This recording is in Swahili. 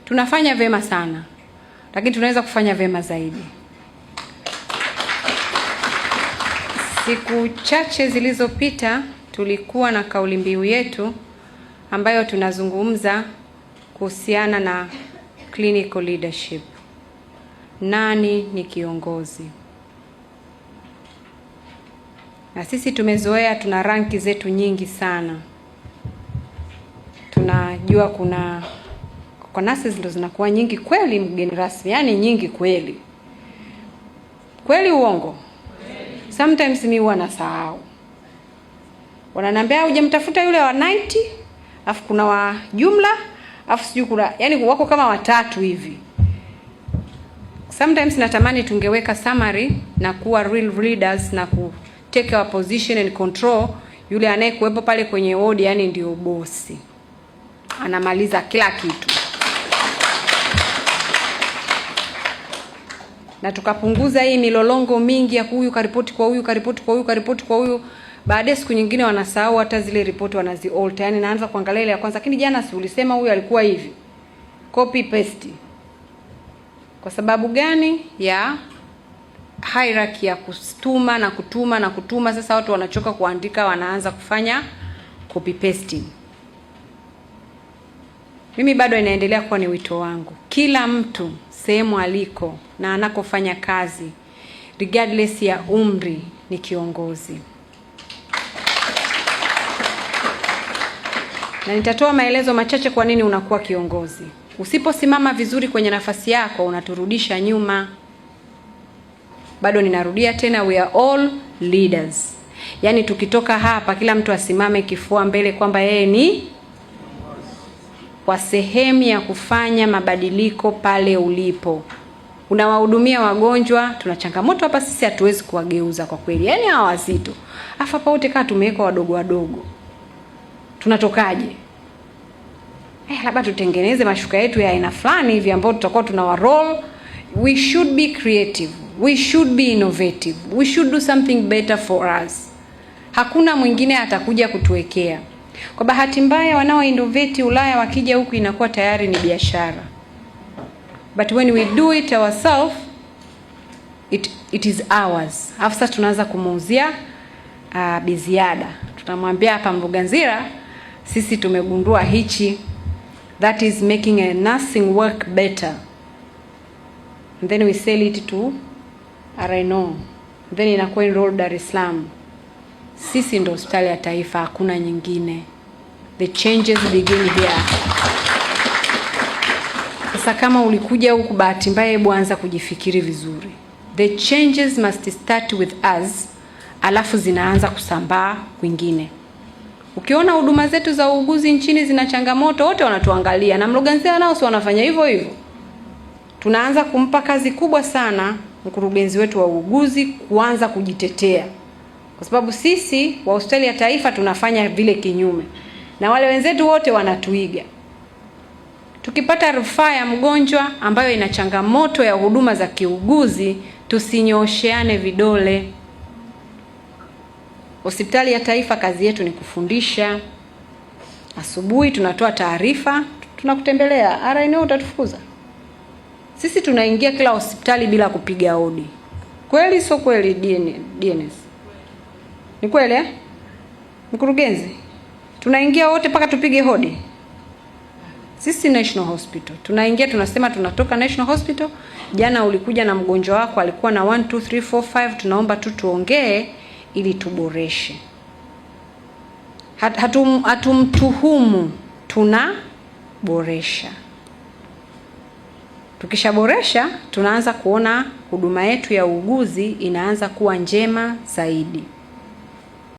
Tunafanya vyema sana, lakini tunaweza kufanya vyema zaidi. Siku chache zilizopita tulikuwa na kauli mbiu yetu ambayo tunazungumza kuhusiana na clinical leadership. Nani ni kiongozi? Na sisi tumezoea, tuna rank zetu nyingi sana. Tunajua kuna kwa nurses ndo zinakuwa nyingi kweli, mgeni rasmi, yaani nyingi kweli kweli, uongo? Sometimes mi huwa nasahau, wananiambia hujamtafuta yule wa night, afu kuna wa jumla, afu sijui kuna, yani wako kama watatu hivi. Sometimes natamani tungeweka summary na kuwa real leaders na ku take our position and control. Yule anayekuwepo pale kwenye ward, yani ndio bosi, anamaliza kila kitu, na tukapunguza hii milolongo mingi ya huyu karipoti kwa huyu, karipoti kwa huyu, karipoti kwa huyu. Baadaye siku nyingine wanasahau hata zile ripoti, wanazi alter. Yani naanza kuangalia ile ya kwanza, lakini jana si ulisema huyu alikuwa hivi, copy paste. Kwa sababu gani? Ya hierarchy ya kutuma na kutuma na kutuma. Sasa watu wanachoka kuandika, wanaanza kufanya copy pasting. Mimi bado inaendelea kuwa ni wito wangu, kila mtu sehemu aliko na anakofanya kazi, regardless ya umri, ni kiongozi. Na nitatoa maelezo machache kwa nini unakuwa kiongozi. Usiposimama vizuri kwenye nafasi yako, unaturudisha nyuma. Bado ninarudia tena, we are all leaders. Yaani tukitoka hapa, kila mtu asimame kifua mbele kwamba yeye ni kwa sehemu ya kufanya mabadiliko pale ulipo. Unawahudumia wagonjwa, tuna changamoto hapa sisi, hatuwezi kuwageuza kwa kweli, yaani hawa wazito, afa hapa wote kaa tumewekwa wadogo wadogo, tunatokaje? Labda tutengeneze mashuka yetu ya aina fulani hivi ambayo tutakuwa tunawa roll. We should be creative, we should be innovative, we should do something better for us. Hakuna mwingine atakuja kutuwekea. Kwa bahati mbaya, wanao innovate Ulaya wakija huku inakuwa tayari ni biashara, but when we do it ourselves it is ours. Alafu sasa tunaanza kumuuzia biziada, tunamwambia hapa Mloganzila, sisi tumegundua hichi, that is making a nursing work better, and then we sell it to RNO, then inakuwa enrolled Dar es Salaam. Sisi ndo hospitali ya taifa, hakuna nyingine. The changes begin here. Sasa kama ulikuja huku bahati mbaya, hebu anza kujifikiri vizuri. The changes must start with us, alafu zinaanza kusambaa kwingine. Ukiona huduma zetu za uuguzi nchini zina changamoto, wote wanatuangalia, na Mloganzila nao si wanafanya hivyo hivyo. Tunaanza kumpa kazi kubwa sana mkurugenzi wetu wa uuguzi kuanza kujitetea, kwa sababu sisi wa hospitali ya taifa tunafanya vile kinyume, na wale wenzetu wote wanatuiga. Tukipata rufaa ya mgonjwa ambayo ina changamoto ya huduma za kiuguzi, tusinyosheane vidole. Hospitali ya taifa kazi yetu ni kufundisha. Asubuhi tunatoa taarifa, tunakutembelea RNO, utatufukuza? Sisi tunaingia kila hospitali bila kupiga hodi. Kweli sio kweli? DNS ni kweli eh? Mkurugenzi, tunaingia wote mpaka tupige hodi? Sisi National Hospital tunaingia, tunasema tunatoka National Hospital. Jana ulikuja na mgonjwa wako alikuwa na 1 2 3 4 5, tunaomba tu tuongee ili tuboreshe. Hatumtuhumu, tunaboresha. Tukishaboresha tunaanza kuona huduma yetu ya uuguzi inaanza kuwa njema zaidi.